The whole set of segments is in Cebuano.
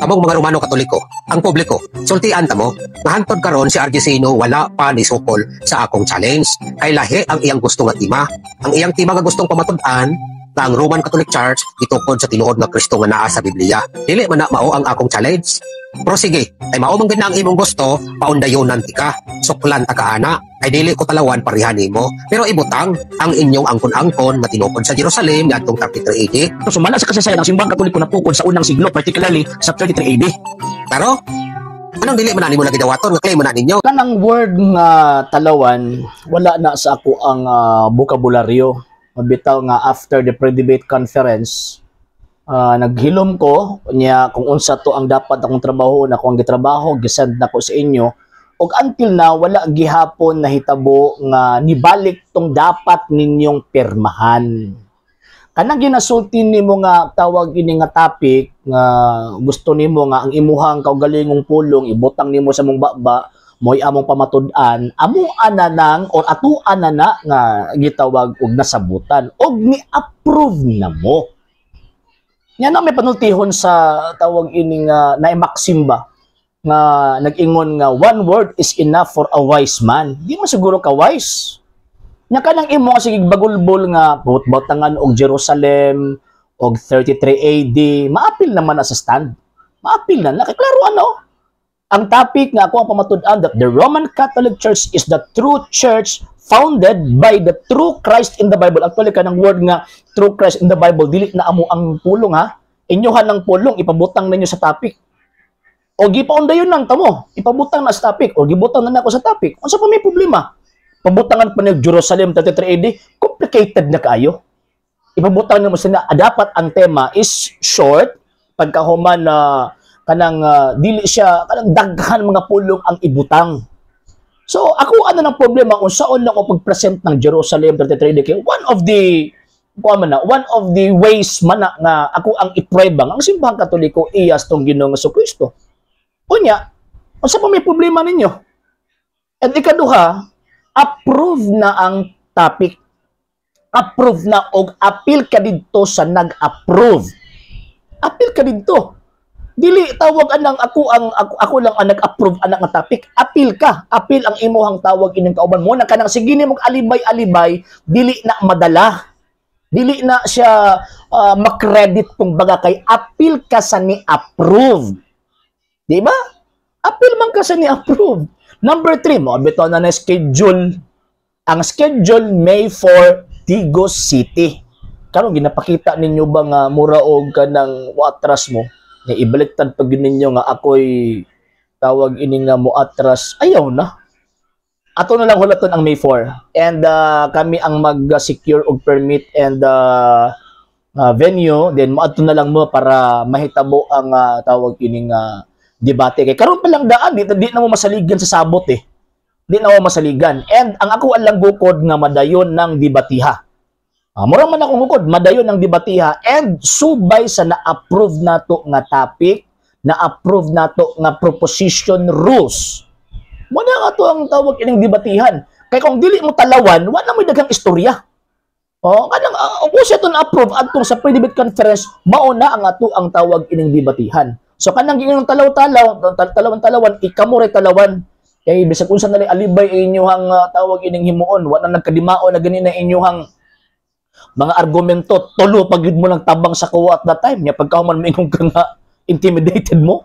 Kamong mga Romano Katoliko, ang publiko, sultian ta mo, nga hantod karon si RG Sino wala pa ni sukol sa akong challenge. Kay lahi ang iyang gusto nga tema. Ang iyang tema nga gustong pamatud-an nga ang Roman Catholic Church gitukod sa tinuod nga Kristo nga naa sa Biblia. Dili man na mao ang akong challenge. Pero sige, kay mao man gid na ang imong gusto, paundayonan tika. Suklan ta ka ana, kay dili ko talawan pareha nimo. Pero ibutang ang inyong angkon-angkon nga tinukod sa Jerusalem niadtong 33 AD. So, sumala sa kasaysayan, ang simbahang Katoliko napukod sa unang siglo, particularly sa 33 AD. Pero, anong dili man na nimo lagi dawaton nga claim man na ninyo? Kanang word nga talawan, wala na sa ako ang bokabularyo. Mabitaw nga after the pre-debate conference, naghilom ko niya kung unsa to ang dapat akong trabaho na akong gitrabaho, gisend na ko sa inyo. Ug until now, wala gihapon nahitabo nga nibalik tong dapat ninyong pirmahan. Kanang ginasulti nimo nga tawag ini nga topic nga gusto nimo nga ang imuhang kaugalingong pulong ibutang nimo sa mong baba mo'y among pamatud-an, amo ana nang or atuan na na nga gitawag og nasabutan og ni-approve na mo. Nya na may panultihon sa tawag ini nga naay maxim ba nga nag-ingon nga one word is enough for a wise man. Di mo siguro ka wise. Nya kanang imo nga sige bagulbol nga buot-butangan og Jerusalem og 33 AD, maapil naman na sa stand. Maapil na, na klaro ano. Ang topic nga ako ang pamatud-an that the Roman Catholic Church is the true church founded by the true Christ in the Bible. Actually, kanang word nga true Christ in the Bible, dili na amo ang pulong ha. Inyuhan ng pulong, ipabutang ninyo sa topic. O gipaundayon lang tamo, ipabutang na sa topic o gibutang na nako sa topic. Unsa pa may problema? Pabutangan pa ni Jerusalem 33 AD, complicated na kaayo. Ipabutang nimo sila, dapat ang tema is short, pagkahuman na kanang dili siya kanang daghan mga pulong ang ibutang. So ako ano ng problema unsaon na ko pag-present ng Jerusalem 33 AD kay one of the kuan man na, one of the ways man na nga ako ang iprueba nga ang Simbahang Katoliko iyas tong Ginoong Kristo. Unya, unsa pa may problema ninyo? And ikaduha, approve na ang topic. Approve na og appeal ka didto sa nag-approve. Appeal ka didto. Dili tawag anang ako ang ako, ako lang ang nag-approve anak nga topic. Appeal ka. Appeal ang imuhang tawag ining kauban mo na kanang sige nimo alibay-alibay, dili na madala. Dili na siya makredit kung baga kay appeal ka sa ni approve. Di ba? Appeal man ka sa ni approve. Number 3, mo bitaw na na schedule. Ang schedule, May 4, Digos City. Karon ginapakita ninyo ba nga mura og kanang muatras mo? Nga ibaliktad pag yun ninyo nga ako'y tawag ini nga muatras, ayaw na. Ato na lang hulaton ang May 4. And kami ang mag-secure og permit and venue, then moadto na lang mo para mahitabo ang tawag ining debate. Kay karon pa lang daan, di na mo masaligan sa sabot eh. Di na mo masaligan. And ang ako lang gukod nga madayon ng debatiha. Mura man akong gukod, madayon ng debatiha and subay sa na-approve nato nga topic, na-approve nato nga proposition rules. Mo na nga to ang tawag ining debatihan. Kay kung dili mo talawan, wala mo daghang istorya. Oh, kanang kung siya to na-approve adtong sa pre-debate conference, mao na ang ato ang tawag ining debatihan. So kanang giingon talaw-talaw, talawan-talawan, ikamo ray talawan. Kay bisag unsa na alibay inyuhang tawag ining himuon, wala nagkadimao na gani na inyuhang mga argumento, tulo pag yun mo lang tabang sa kuwa at that time. Nya pagkahuman moingon ka nga intimidated mo.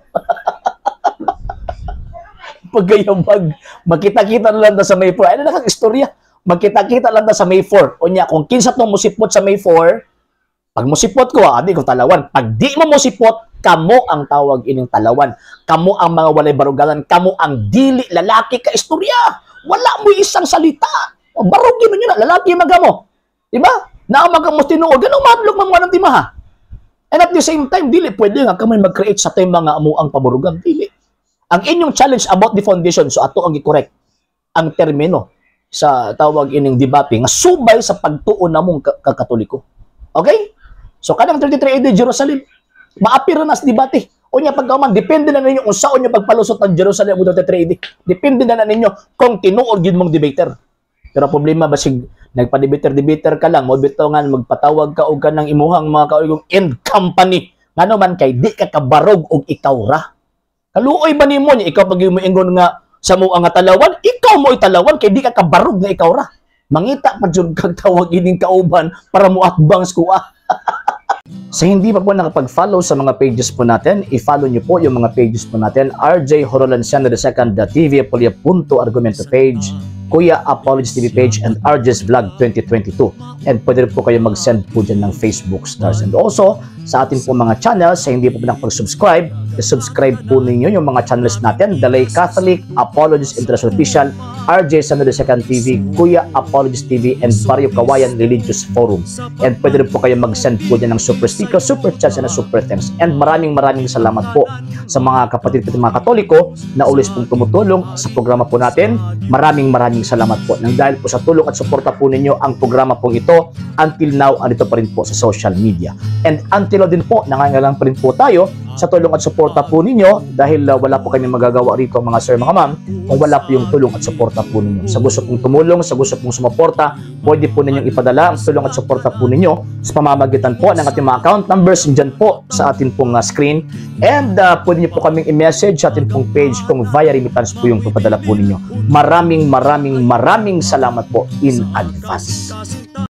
Pagkayabag, magkita-kita na lang ta sa May 4. Ano na kang istorya? Magkita-kita lang ta sa May 4. O nya, kung kinsa tong musipot sa May 4, pag musipot ko, adi ko talawan. Pag di mo musipot, kamo ang tawag ining talawan. Kamo ang mga walay barugalan. Kamo ang dili lalaki ka istorya. Wala mo isang salita. O, barugin mo nyo na, lalaki magamo. Diba? Naa mo tinuod, ganun madlok man mo ng timaha. And at the same time, dili pwede nga kami mag-create sa tema nga amo ang paburugan. Dili. Ang inyong challenge about the foundation, so ato ang i-correct ang termino sa tawag ining debate nga subay sa pagtuon namong kakatoliko. Okay? So kanang 33 AD Jerusalem, maapira na sa debate. O nya pagkaman, depende na ninyo kung saan nyo pagpalusot ang Jerusalem o 33 AD. Depende na ninyo kung tinuod gid mong debater. Pero problema basig nagpa-debater debater ka lang, mo bitaw nga magpatawag ka og kanang imuhang mga kauigong and company. Ngano man kay di ka kabarog og ikaw ra. Kaluoy ba nimo niya ikaw pag moingon nga sa mo ang talawan, ikaw mo italawan kay di ka kabarog nga ikaw ra. Mangita pa jud kag tawag ining kauban para mo atbang sa kuha. Sa hindi pa po nakapag-follow sa mga pages po natin, i-follow niyo po yung mga pages po natin. RJ Horolanciano II, TV Apolia Punto Argumento page, Kuya Apologies TV page, and RJ's Vlog 2022. And pwede rin po kayo mag-send po dyan ng Facebook stars. And also, sa atin po mga channels, sa hindi po nakapag-subscribe, i-subscribe po ninyo yung mga channels natin. Dalay Catholic, Apologies International Official, RJ Sano II TV, Kuya Apologies TV, and Barrio Kawayan Religious Forum. And pwede rin po kayo mag-send po dyan ng super sticker, super chats, and super thanks. And maraming maraming salamat po sa mga kapatid po mga Katoliko na always pong tumutulong sa programa po natin. Maraming maraming salamat po. Nang dahil po sa tulong at suporta po ninyo ang programa pong ito, until now, andito pa rin po sa social media. And until now din po, nangangailangan pa rin po tayo sa tulong at suporta po ninyo dahil wala po kami magagawa rito, mga sir, mga ma'am, kung wala po yung tulong at suporta po ninyo. Sa gusto pong tumulong, sa gusto pong sumuporta, pwede po ninyong ipadala ang tulong at suporta po ninyo sa pamamagitan po ng ating mga account numbers dyan po sa atin pong screen. And pwede niyo po kaming i-message sa atin pong page kung via remittance po yung papadala po ninyo. Maraming maraming maraming salamat po in advance.